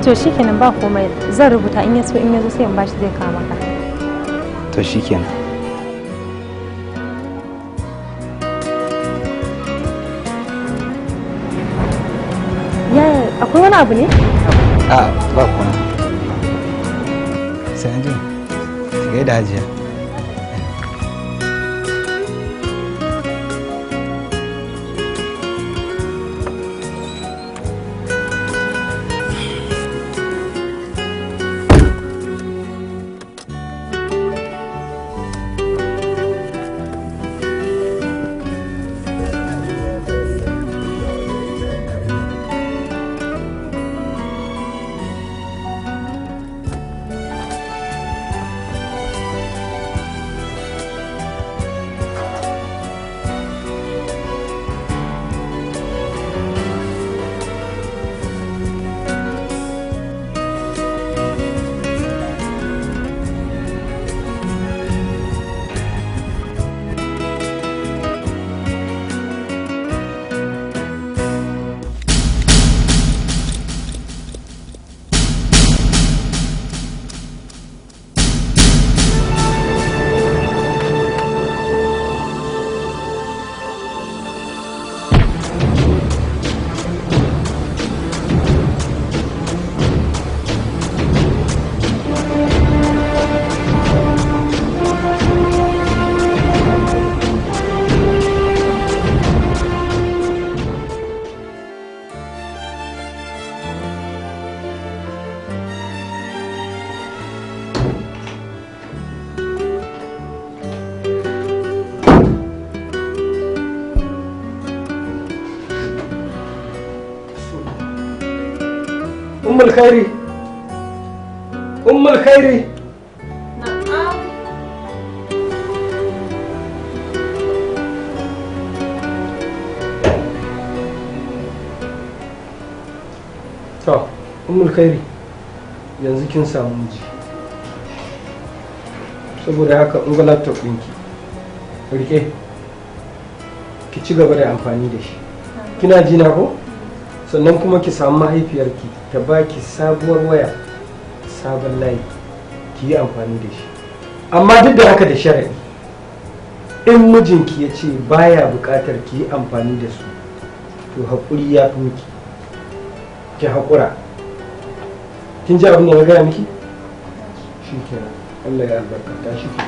Speaker 13: To shikenan, ba komai, zan rubuta, in yaso in yazo sai in bashi zai kawo maka.
Speaker 15: To shikenan.
Speaker 13: Ya akwai wani abu ne?
Speaker 15: A ba komai, sai an jima. Gaida Hajiya.
Speaker 12: Ummul Khairi, Ummul Khairi.
Speaker 13: Na'am.
Speaker 12: To, Ummul Khairi, yanzu kin samu miji. Saboda haka in ga laptop ɗinki, rike, ki ci gaba da amfani da shi. Kina ji na ko? Sannan kuma ki samu mahaifiyarki ta baki sabuwar waya, sabon layi, ki yi amfani da shi. Amma duk da haka da sharaɗi, in mijinki ya ce baya buƙatar ki yi amfani da su, to haƙuri ya fi miki. Ki haƙura. Kin ji abin da na gaya miki? Shi kenan. Allah ya albarkata shi ke.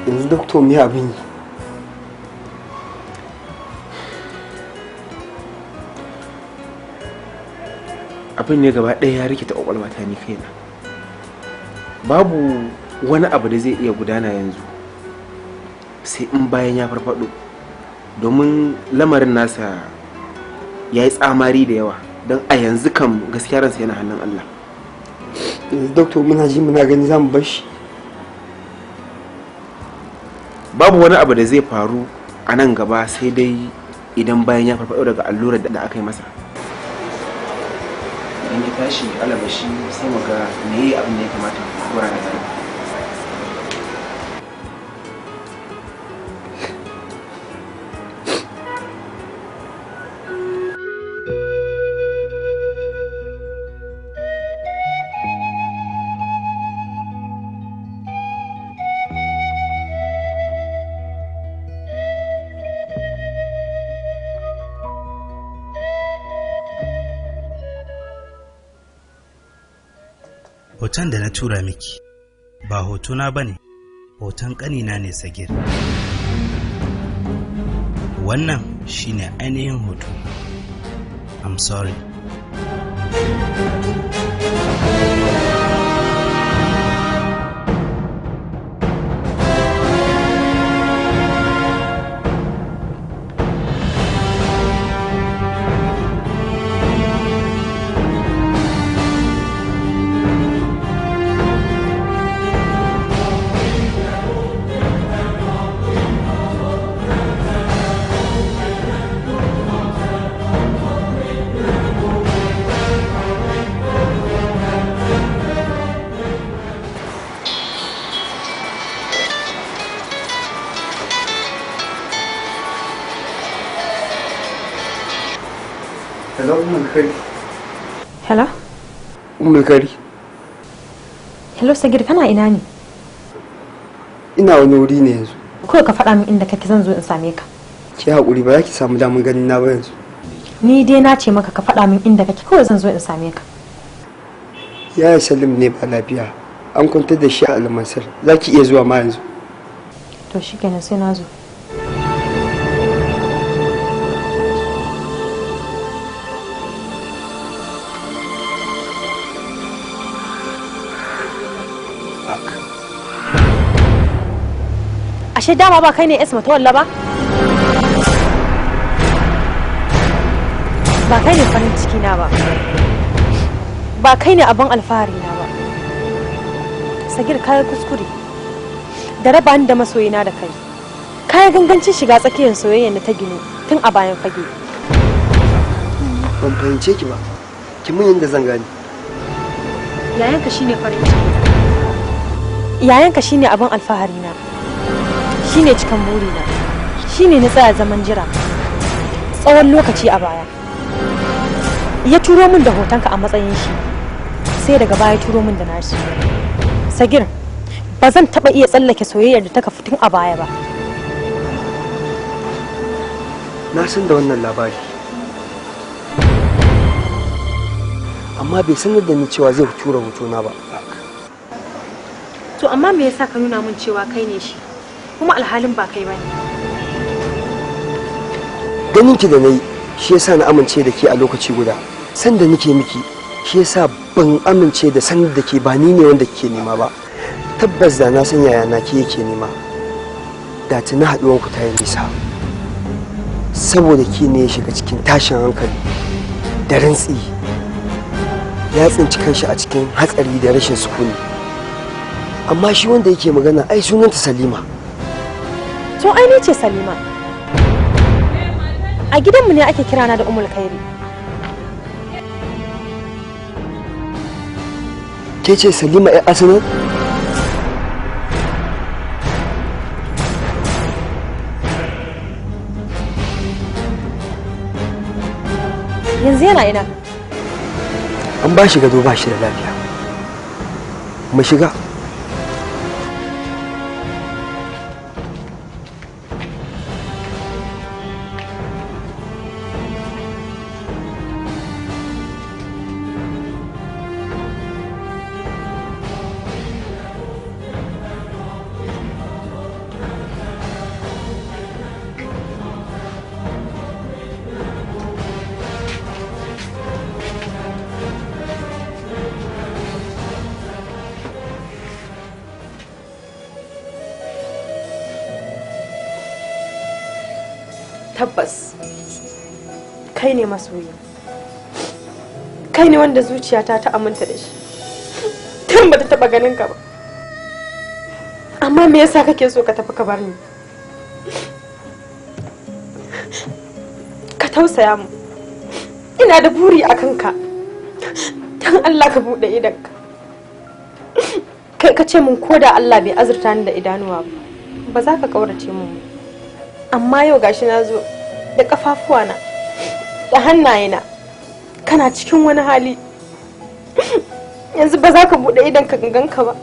Speaker 12: Yanzu doctor, me abin yi?
Speaker 14: Abin ne gaba ɗaya ya rikita ƙwaƙwalwa ta. Ni kaina babu wani abu da zai iya gudana yanzu sai in bayan ya farfado, domin lamarin nasa ya yi tsamari da yawa, don a yanzu kam gaskiya ransa yana hannun Allah.
Speaker 12: Yanzu doctor, muna ji muna gani za mu bar shi?
Speaker 14: Babu wani abu da zai faru a nan gaba sai dai idan bayan ya farfado daga allurar da aka yi masa. Idan ya tashi, alabashi sai mu ga meye abin da ya kamata mu dora da gaba.
Speaker 1: Hoton da na tura miki ba hotona ba ne, hoton ƙanina ne Sagir. Wannan shine ainihin hoto. I'm sorry.
Speaker 12: Hello, Ummul Khairi.
Speaker 13: Hello?
Speaker 12: Ummul Khairi.
Speaker 13: Hello Sagir, kana ina ne?
Speaker 12: Ina wani wuri ne yanzu.
Speaker 13: Kawai ka faɗa min inda kake, zan zo in same ka.
Speaker 12: Ki haƙuri, ba za ki samu damar ganin na ba yanzu.
Speaker 13: Ni dai na ce maka ka faɗa min inda kake, kawai zan zo in same ka.
Speaker 12: Yaya Salim ne ba lafiya. An kwantar da shi a Almansar. Za ki iya zuwa ma yanzu.
Speaker 13: To shikenan, sai na zo. Ashe dama ba kai ne Esma ta walla ba? Ba kai ne farin ciki na ba. Ba kai ne abin alfahari na ba. Sagir, kayi kuskure. Da raba ni da masoyina da kai. Kayi gangancin shiga tsakiyar soyayyar da ta ginu tun a bayan fage.
Speaker 12: Ban fahimce ki ba. Ki mun yanda zan gane.
Speaker 13: Yayanka shine farin ciki. Yayanka shine abin alfahari na. Shine cikan burina, shine na tsaya zaman jira tsawon lokaci a baya. Ya turo min da hotonka a matsayin shi, sai daga baya turo min da nashi. Sagir, ba zan taba iya tsallake soyayyar da ta kafu tun a baya ba.
Speaker 12: Na san da wannan labari, amma bai sanar da ni cewa zai tura hotona ba.
Speaker 13: To amma me yasa ka nuna min cewa kai ne shi? Kuma alhalin ba kai bane.
Speaker 12: Ganin ki da nayi shi yasa na amince da ke a lokaci guda. San da nake miki shi yasa ban amince da san da ke ba ni ne wanda kike nema ba. Tabbas da na san yaya na ke yake nema, da tuni haɗuwan ku ta yi nisa. Saboda ke ne ya shiga cikin tashin hankali da rantsi, ya tsinci kanshi a cikin hatsari da rashin sukuni. Amma shi wanda yake magana ai sunanta Salima.
Speaker 13: To ai ni ce Salima. A gidanmu ne ake kirana da Ummul Khairi.
Speaker 12: Ke ce Salima ƴar Arsenal?
Speaker 13: Yanzu yana ina?
Speaker 12: An ba shi gado, ba shi da lafiya. Mu shiga.
Speaker 13: Tabbas kai ne masoyi, kai ne wanda zuciyata ta aminta da shi tun ba ta taba ganin ka ba. Amma me yasa kake so ka tafi ka bar ni? Ka tausaya mu, ina da buri a kanka. Dan Allah ka bude idonka. Kai ka ce mun koda Allah bai azurta ni da idanuwa ba, ba za ka kaurace mun ba. Amma yau gashi na zo da kafafuwana da hannayena, kana cikin wani hali. Yanzu ba za ka buɗe idon ka ganka ba.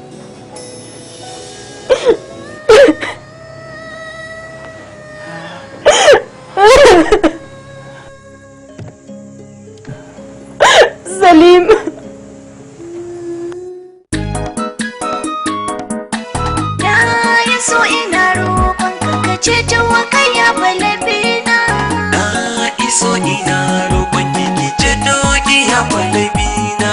Speaker 13: Salim.
Speaker 7: Na so ina roƙon ka ceto wa kai ya falabina.
Speaker 21: Na iso ina roƙon ki ki ceto ki ya falabina.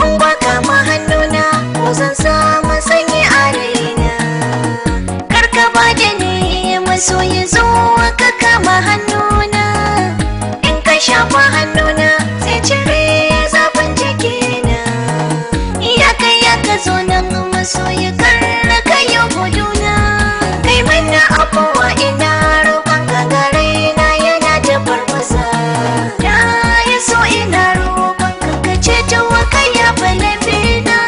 Speaker 7: In ba kama hannuna ko zan samu sanyi a raina. Kar ka ba da ni masoyi zo ka kama hannuna. In ka shafa hannuna zai cire zafin jikina. Ya kai ya ka zo nan masoyi kar ka yi guduna. Kai mana abuwa ina roƙon ka ga raina yana ta farfasa. Na yi so ina roƙon ka ka ceto wa kai ya falafina.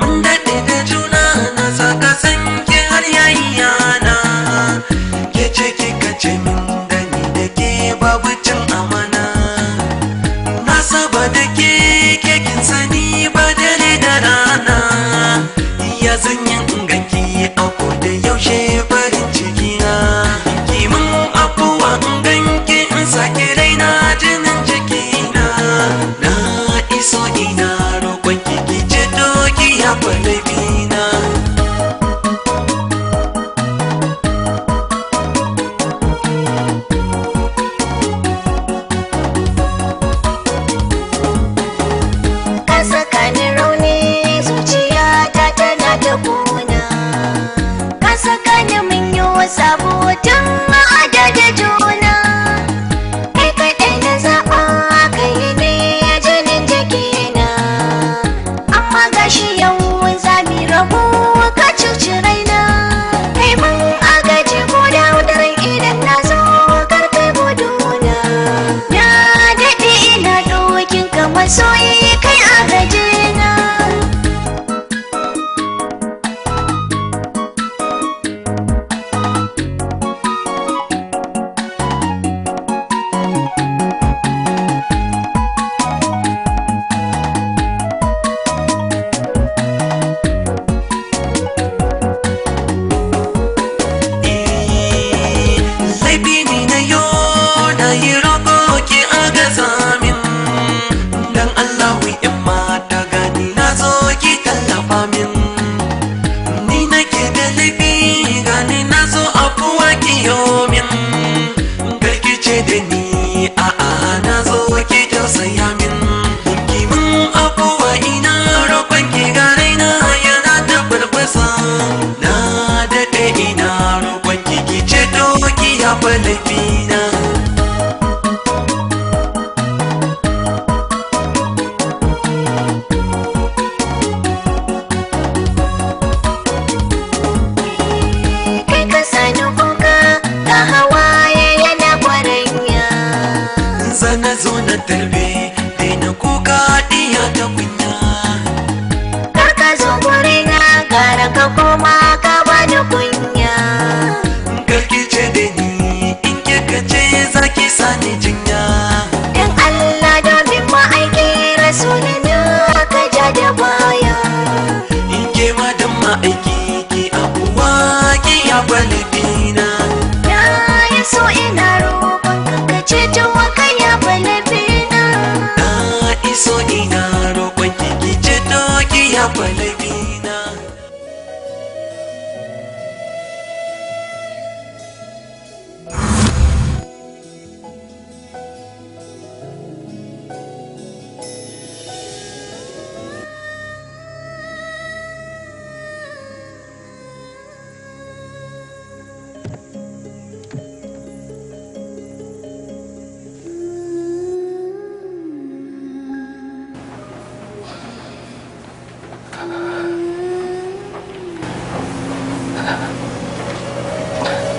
Speaker 21: Mun daɗe da juna na saka san ki har yayi yana. Ke ce kika ce min da ni da ke babu cin amana. Na saba da ke ke kin sani ba dare da rana. Ya zan yi in ganki a koda yaushe farin ciki na. Ki mun afuwa in ganki in sake raina jinin jikina. Na iso ina roƙon ki ki ceto ki ya falabina.
Speaker 7: Ka saka ni rauni zuciyata tana ta kuna. Ka saka ni mun yi sabo tun ma'ada da juna. Kai kaɗai na zaɓa kai ne jinin jikina. Amma gashi yau za
Speaker 21: Mahaifina.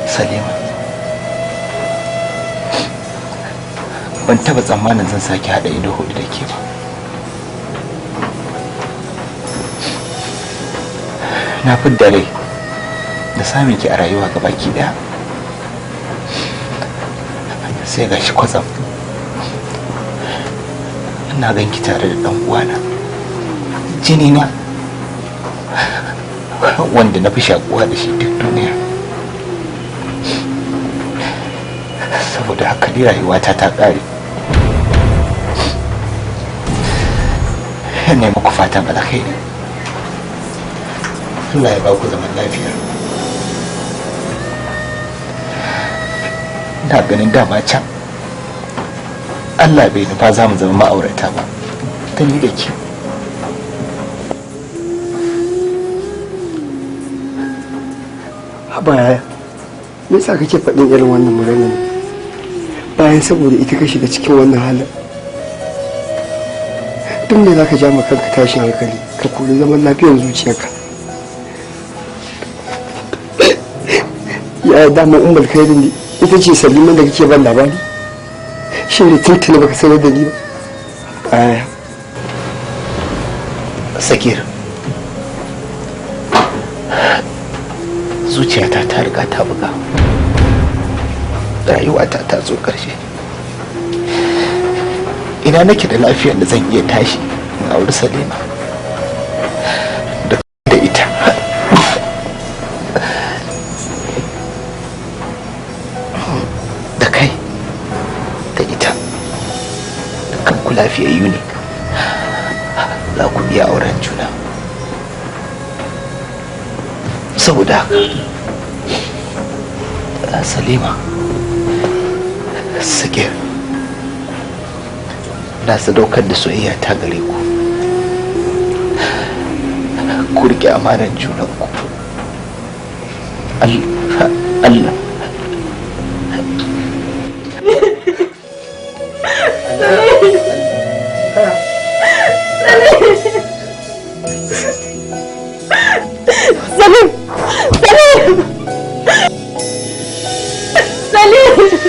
Speaker 2: Salima, ban taba tsammanin zan sake haɗa ido hudu da ke ba. Na fidda rai da samun ki a rayuwa gabaki ɗaya, sai ga shi kwatsam ina gan ki tare da ɗan uwana, jini na, wanda na fi shakuwa da shi duk duniya. Saboda haka ni rayuwata ta ƙare. Ina yi muku fatan alkhairi. Allah ya ba ku zaman lafiya. Ina ganin dama can Allah bai nufa za mu zama ma'aurata ba, ta ni da ke.
Speaker 12: Haba yaya, me yasa kake faɗin irin wannan magana ne bayan saboda ita ka shiga cikin wannan halin? Tun me za ka ja ma kanka tashin hankali, ka kori zaman lafiyar zuciyarka? Yaya, dama Ummul Khairin ne ita ce Saliman da kake ban labari? Shi ne tuntuni baka sanar da ni ba? Yaya.
Speaker 2: Sakir, zuciyata ta riga ta buga, rayuwata ta zo ƙarshe. Ina nake da lafiyar da zan iya tashi in auri Salima? Da ita da kai da ita dukkan ku lafiyayyu ne, za ku iya auren juna. Saboda haka, Salima, Sagir, na sadaukar da soyayya ta gare ku. Ku riƙe amanar junanku. Allah, Allah.
Speaker 7: Salim! Salim! Salim!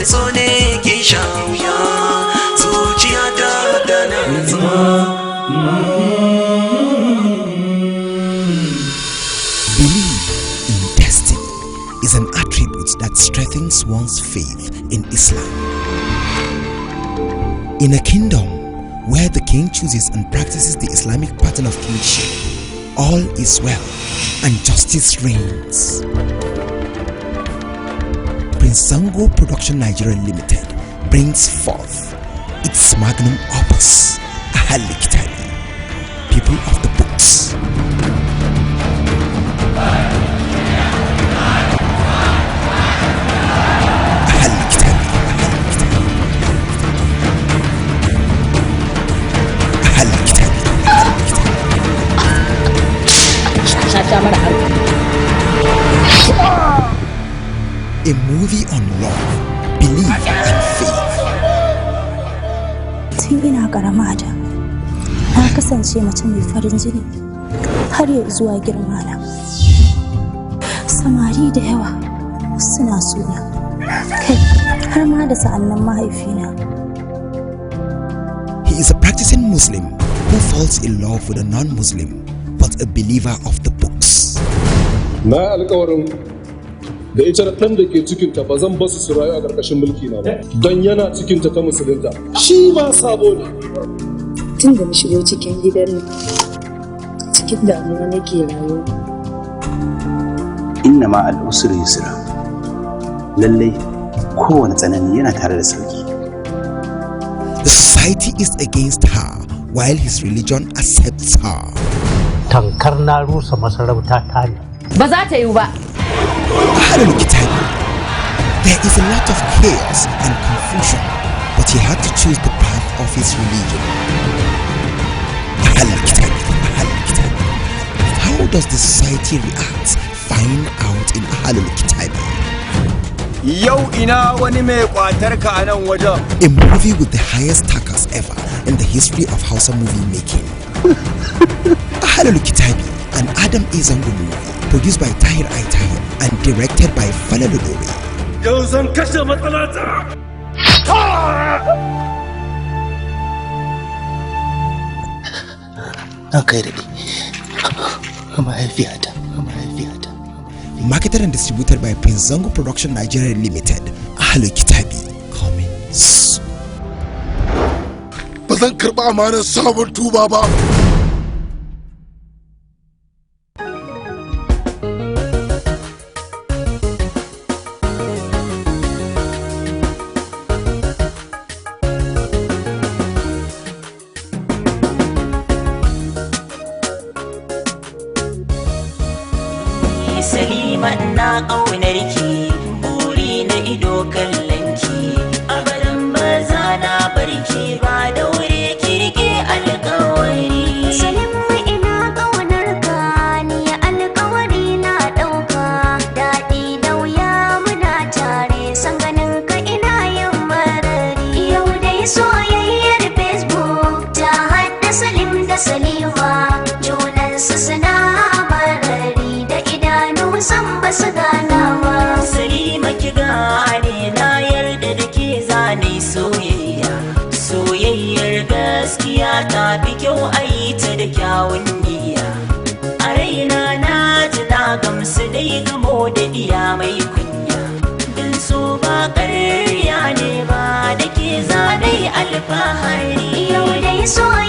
Speaker 21: So ne ki sha wuya, zuciya ta tana zama.
Speaker 6: Belief in destiny is an attribute that strengthens one's faith in Islam. In a kingdom where the king chooses and practices the Islamic pattern of kingship, all is well and justice reigns. Prince Zango Production Nigeria Limited brings forth its magnum opus, Ahlul Kitabi, People of the Books. Ahlul Kitabi, Ahlul Kitabi.
Speaker 20: Sha mara hankali.
Speaker 6: A movie on love, belief and faith.
Speaker 4: Tun ina karama da na kasance mace mai farin jini har ya zuwa girma na. Samari da yawa suna suna, kai har ma da sa'annan mahaifina.
Speaker 6: He is a practicing Muslim who falls in love with a non-Muslim but a believer of the books.
Speaker 22: Na yi alkawarin da ita da ɗan da ke cikinta ba zan basu su rayu a ƙarƙashin mulki na ba, don yana cikinta ta musulunta, shi ma sabo ne.
Speaker 23: Tun da na shigo cikin gidan nan, cikin damuwa nake rayuwa.
Speaker 1: Inna ma al'usri yusra. Lallai kowane tsanani yana tare da sauki.
Speaker 6: The society is against her while his religion accepts her.
Speaker 9: Tankar na rusa masarauta ta ne.
Speaker 20: Ba za ta yiwu ba.
Speaker 6: Ahlul Kitabi. There is a lot of chaos and confusion, but he had to choose the path of his religion. Ahlul Kitabi. Ahlul Kitabi. How does the society react? Find out in Ahlul Kitabi.
Speaker 24: Yau ina wani mai kwatar ka a nan wajen.
Speaker 6: A movie with the highest takas ever in the history of Hausa movie making. Ahlul Kitabi, an Adam A. Zango movie, produced by Tahir I. Tahir and directed by Falalu Dore.
Speaker 22: Yau zan kashe matsalata.
Speaker 1: Na kai daɗe, mahaifiyata, mahaifiyata.
Speaker 6: Marketed and distributed by Prince Zango Production Nigeria Limited. Ahlul Kitabi, coming soon.
Speaker 25: Ba zan karɓi amanar sabon tuba ba.
Speaker 7: Salima, na ƙaunar ki, buri na ido kallon ki, abadan ba za na barki ba, daure ki rike alƙawari.
Speaker 26: Salim, ina ƙaunar ka, ni alƙawari na ɗauka, daɗi da wuya muna tare, san ganin ka ina yin marari. Yau dai soyayyar Facebook ta haɗa Salim da Salima, junansu suna marari da idanu san ba su ganawa.
Speaker 7: Salima, ki gane na yarda da ke, zane soyayya, soyayyar gaskiya ta fi kyau a yi ta da kyawun niyya. A raina na ji na gamsu dai gamo da iya mai kunya, don so ba ƙarya ne ba, da ke zanai alfahari.
Speaker 26: Yau dai soyayya